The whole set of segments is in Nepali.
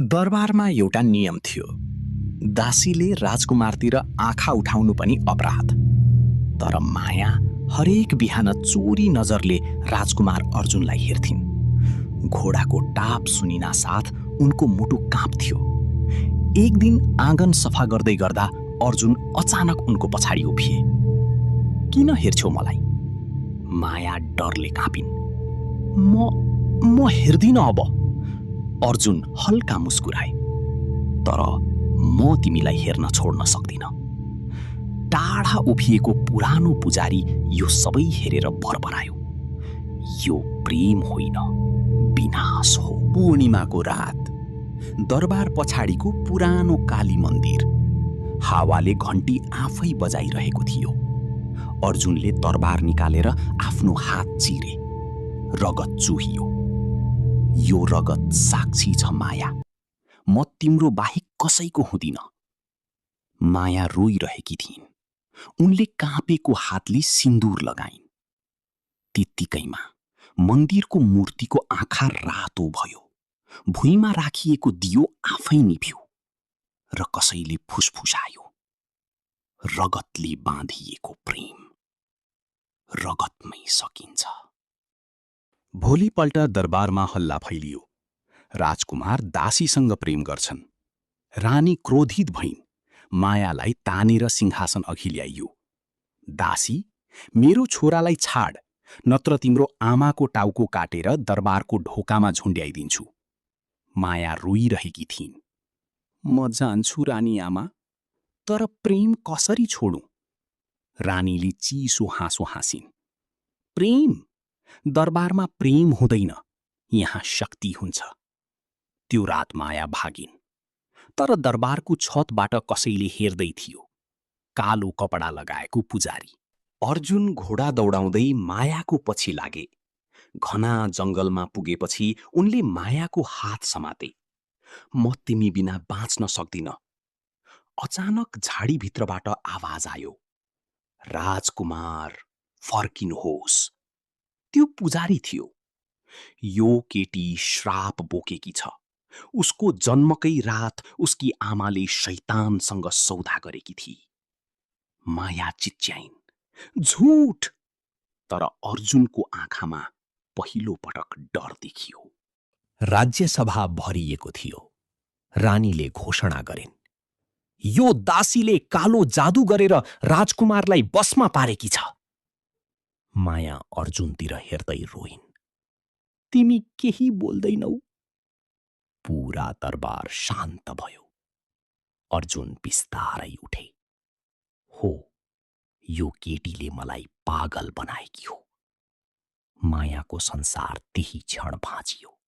दरबारमा एउटा नियम थियो। दासीले राजकुमारतिर आँखा उठाउनु पनि अपराध। तर माया हरेक बिहान चोरी नजरले राजकुमार अर्जुनलाई हेर्थिन्। घोडाको टाप सुनिना साथ उनको मुटु काँप्थ्यो। एक दिन आँगन सफा गर्दै गर्दा अर्जुन अचानक उनको पछाडि उभिए। "किन हेर्छौ मलाई?" माया डरले काँपिन्। म हेर्दिन अब। अर्जुन हल्का मुस्कुराए। "तर म तिमीलाई हेर्न छोड्न सक्दिन।" टाढा उभिएको पुरानो पुजारी यो सबै हेरेर बरबरायो। "यो प्रेम होइन, विनाश हो।" पूर्णिमाको रात दरबार पछाडिको पुरानो काली मन्दिर। हावाले घन्टी आफै बजाइरहेको थियो। अर्जुनले तरबार निकालेर आफ्नो हात चिरे। रगत चुहियो। "यो रगत साक्षी छ माया, म तिम्रो बाहेक कसैको हुँदिन।" माया रोइरहेकी थिइन्। उनले काँपेको हातले सिन्दुर लगाइन्। त्यत्तिकैमा मन्दिरको मूर्तिको आँखा रातो भयो। भुइँमा राखिएको दियो आफै निभ्यो र कसैले फुसफुसायो, "रगतले बाँधिएको प्रेम रगतमै सकिन्छ।" भोलिपल्ट दरबारमा हल्ला फैलियो। राजकुमार दासीसँग प्रेम गर्छन्। रानी क्रोधित भइन्। मायालाई तानेर सिंहासन अघि ल्याइयो। "दासी, मेरो छोरालाई छाड, नत्र तिम्रो आमाको टाउको काटेर दरबारको ढोकामा झुन्ड्याइदिन्छु।" माया रोइरहेकी थिइन्। "म जान्छु रानी आमा, तर प्रेम कसरी छोडुँ?" रानीले चिसो हाँसो हाँसिन्। "प्रेम? दरबारमा प्रेम हुँदैन, यहाँ शक्ति हुन्छ।" त्यो रात माया भागिन्। तर दरबारको छतबाट कसैले हेर्दै थियो। कालो कपडा लगाएको पुजारी। अर्जुन घोडा दौडाउँदै मायाको पछि लागे। घना जंगलमा पुगेपछि उनले मायाको हात समाते। "म तिमी बिना बाँच्न सक्दिन।" अचानक झाडीभित्रबाट आवाज आयो, "राजकुमार, फर्किनुहोस्।" त्यो पुजारी थियो। "यो केटी श्राप बोकेकी छ। उसको जन्मकै रात उसकी आमाले शैतानसँग सौदा गरेकी थिए।" माया चिच्याइन्, "झूठ!" तर अर्जुनको आँखामा पहिलो पटक डर देखियो। राज्यसभा भरिएको थियो। रानीले घोषणा गरिन्, "यो दासीले कालो जादु गरेर राजकुमारलाई बसमा पारेकी छ।" माया अर्जुनतिर हेर्दै रोइन्। "तिमी केही बोल्दैनौ?" पूरा दरबार शान्त भयो। अर्जुन बिस्तारै उठे। "हो, यो केटीले मलाई पागल बनाएकी हो।" मायाको संसार त्यही क्षण भाँचियो।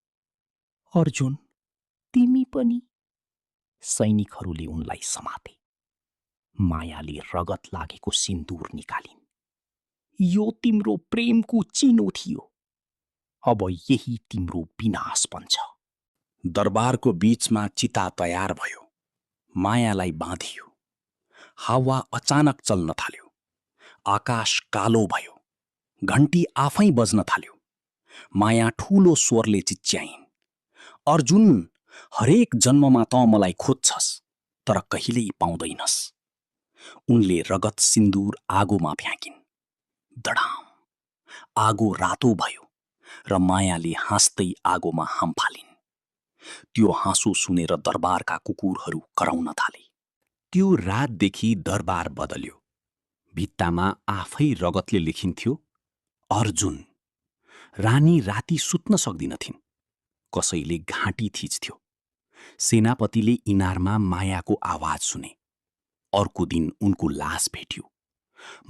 "अर्जुन, तिमी पनि?" सैनिकहरूले उनलाई समाते। मायाले रगत लागेको सिन्दूर निकालिन्। "यो तिम्रो प्रेमको चिनो थियो। अब यही तिम्रो विनाश बन्छ।" दरबारको बीचमा चिता तयार भयो। मायालाई बाँधियो। हावा अचानक चल्न थाल्यो। आकाश कालो भयो। घन्टी आफै बज्न थाल्यो। माया ठूलो स्वरले चिच्याइन्, "अर्जुन, हरेक जन्ममा त मलाई खोज्छस्, तर कहिल्यै पाउँदैनस्।" उनले रगत सिन्दूर आगोमा फ्याँकिन्। दडाम! आगो रातो भयो र मायाले हाँस्दै आगोमा हाम फालिन्। त्यो हाँसो सुनेर दरबारका कुकुरहरू कराउन थाले। त्यो रातदेखि दरबार बदल्यो। भित्तामा आफै रगतले लेखिन्थ्यो, "अर्जुन।" रानी राति सुत्न सक्दिनथिन्। कसैले घाँटी थिच्थ्यो। सेनापतिले इनारमा मायाको आवाज सुने। अर्को दिन उनको लास भेट्यो।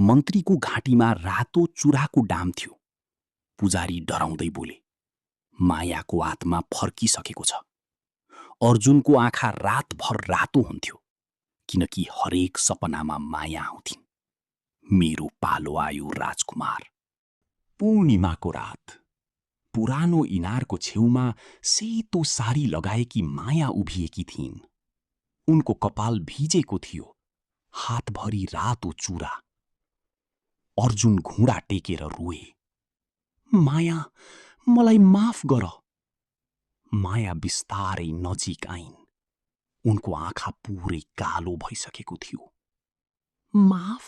मन्त्रीको घाँटीमा रातो चुराको डाम थियो। पुजारी डराउँदै बोले, "मायाको आत्मा फर्किसकेको छ।" अर्जुनको आँखा रातभर रातो हुन्थ्यो, किनकि हरेक सपनामा माया आउँथिन्। "मेरो पालो आयो राजकुमार।" पूर्णिमाको रात पुरानो इनारको छेउमा सेतो सारी लगाएकी माया उभिएकी थिइन्। उनको कपाल भिजेको थियो, हातभरि रातो चुरा। अर्जुन घुँडा टेकेर रोए, "माया, मलाई माफ गर।" माया बिस्तारै नजिक आइन्। उनको आँखा पुरै कालो भइसकेको थियो। माफ,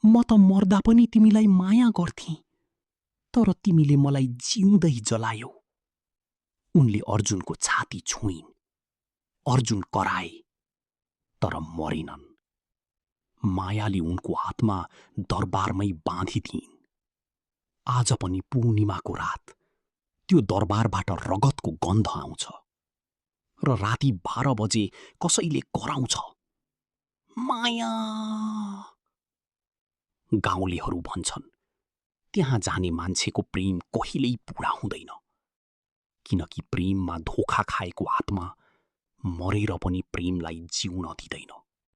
म त मर्दा पनि तिमीलाई माया गर्थेँ, तर तिमीले मलाई जिउँदै जलायौ। उनले अर्जुनको छाती छोइन्। अर्जुन कराए, तर मरेनन्। मायाले उनको हातमा दरबारमै बाँधिदिइन्। आज पनि पूर्णिमाको रात त्यो दरबारबाट रगतको गन्ध आउँछ र राति 12 बजे कसैले कराउँछ, माया। गाउँलेहरू भन्छन् त्यहाँ जाने मान्छेको प्रेम कहिल्यै पूरा हुँदैन, किनकि प्रेममा धोखा खाएको आत्मा मरेर पनि प्रेमलाई जिउन दिँदैन।